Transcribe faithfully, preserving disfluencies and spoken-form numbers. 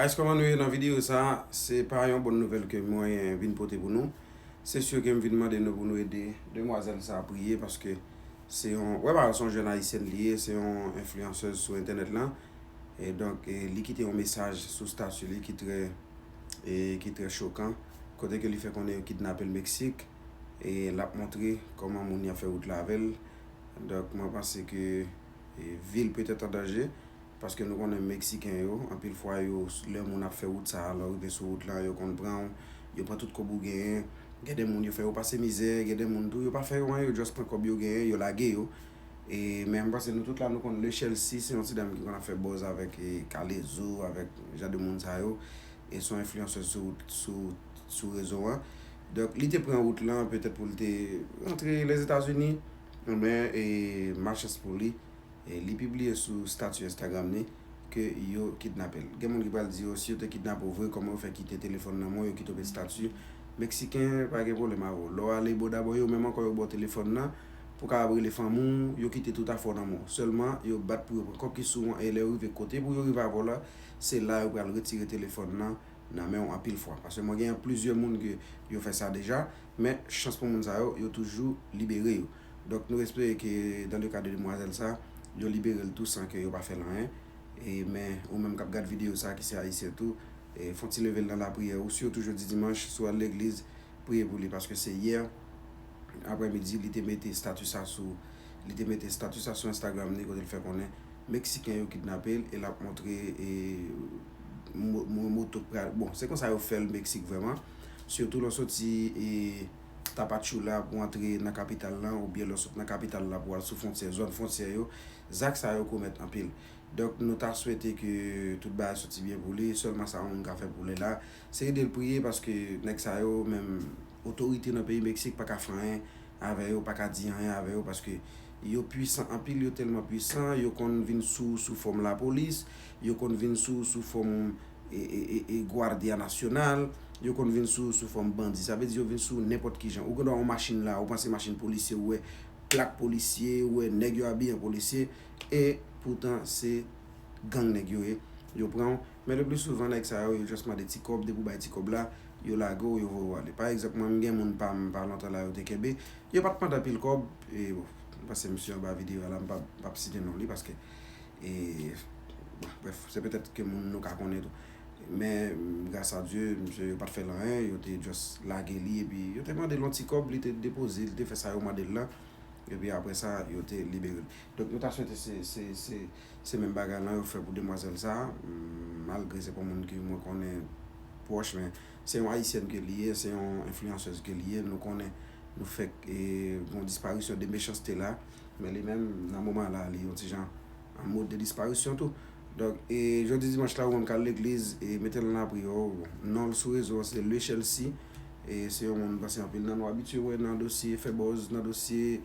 Guys, kòman nou ye nan videyo sa? Se pa yon bòn nouvèl ke mwen vin pote pou nou. Se si ke m vin mande nou pou nou ede demwazèl sa priye, paske se yon, wè, pa se yon jèn ayisyèn li ye, se yon enfliyansèz sou entènèt lan. E donk, e, li kite yon mesaj sou stati li ki trè, e, ki trè chokan, kote ke li fè konnen yo kidnape l Meksik, e l ap montre kòman moun y ap fè wout la avè l. Donk, mwen panse ke, e, vi l petèt an danje, paske nou konnen Meksiken yo, anpil fwa yo, lè moun ap fè wout sa a, lè w rive sou wout lan, yo konn pran w, yo pran tout kòb ou genyen. Gen de moun yo fè yo pase mizè, gen de moun tou, yo pa fè yo anyen, yo just pran kòb yo genyen, yo lage yo. E, men m panse nou tout la, nou konn Lechèlsi, se yon ti dam ki konn ap fè buzz avèk, e, K-Lezo, avèk jan de moun sa yo. E se yon enfliyansèz sou, sou, sou rezo an. Donk, li te pran wout lan, petèt pou l te rantre Lèzetazini, men, e, malchans pou li, e, li pibliye sou stati Instagram li ke yo kidnape l. Gen moun ki pral di yo, si yo te kidnape w vre, kòman yo fè kite telefòn nan men w, yo kite w met stati? Meksiken pa gen pwoblèm avè w. Lè w ale bò dabò, yo menm ankò yo ba w telefòn nan pou w kapab rele fanmi w, yo kite tout afè w nan men w. Sèlman, yo bat pou yo pran kòb ki sou w an, e lè yo rive kote pou yo rive avè w la, se la yo pral retire telefòn nan nan men w anpil fwa. Paske mwen gen plizyè moun ke yo fè sa deja, men chans pou moun sa yo, yo toujou libere yo. Donk, nou espere ke dans le cas de demwazèl sa, yo libere l tou san ke yo pa fè l anyen. E, men, ou menm k ap gad videyo sa, ki se ayisyen tou, e, fè yon ti leve l nan lapriyè. Ou si yo toujou di dimanch, si w al legliz, priye pou li, paske se yè aprèmidi, li te mete stati sa sou, li te mete stati sa sou Instagram li, kote l fè konnen Meksiken yo kidnape l, e l ap montre, e, mo-, mo-, moto k pral, bon, se konsa yo fè l Meksik vrèman. Sitou lè w soti, e, Tapachula pou w antre nan kapital lan, oubyen lè w sot nan kapital la pou w al sou fwontyè, zòn fwontyè yo, zak sa yo komèt anpil. Donk, nou ta swete ke tout bagay soti byen pou li, sèlman sa yon moun ka fè pou li la, se ede l priye, paske nèg sa yo, menm otorite nan peyi Meksik pa ka fè anyen avè yo, pa ka di anyen avè yo, paske yo pwisan anpil, yo tèlman pwisan, yo konn vin sou, sou fòm lapolis, yo konn vin sou, sou fòm, e, e, e, e, Guardia Nacional, yo konn vin sou, sou fòm bandi. Sa vle di yo vin sou nenpòt ki jan. Ou gen dwa yon machin la, ou panse machin polisye, ou wè plak polisye, ou wè nèg yo abiye an polisye, e poutan se gang nèg yo ye. Yo pran w, men le pli souvan nèg sa yo, yo just mande ti kòb, depi w bay ti kòb la, yo lage w, yo voye w ale. Pa egzanp, mwen, m gen moun pa m pa lontan la yo te kenbe, yo pa t mande anpil kòb, e bon, m panse misye anba videyo a la, m pa, m p ap site non li, paske, e, bon, brèf, se petèt ke moun nou ka konnen tou. Men, gras a Dye, misye, yo pa t fè l anyen, yo te just lage li, epi yo te mande l yon ti kòb, li te depoze, li te fè sa yo mande l lan. Epi apre sa, yo te libere l. Donk, nou ta swete se, se, se, se menm bagay lan yo fè pou demwazèl sa a, mm, malgre se pa yon moun ke mwen konnen pwòch, men se yon ayisyèn ke li ye, se yon enfliyansèz ke li ye, nou konnen nou fèk, e, gen yon disparisyon de mechanste la, men li menm, nan moman la, li yon ti jan an mòd de disparisyon tou. Donk, e, jodi dimanch la, ou menm k al legliz, e, mete l nan lapriyè w, non l sou rezo an, se Lechèlsi, e, se yon moun m panse anpil nan nou abitye wè nan dosye fè buzz, nan dosye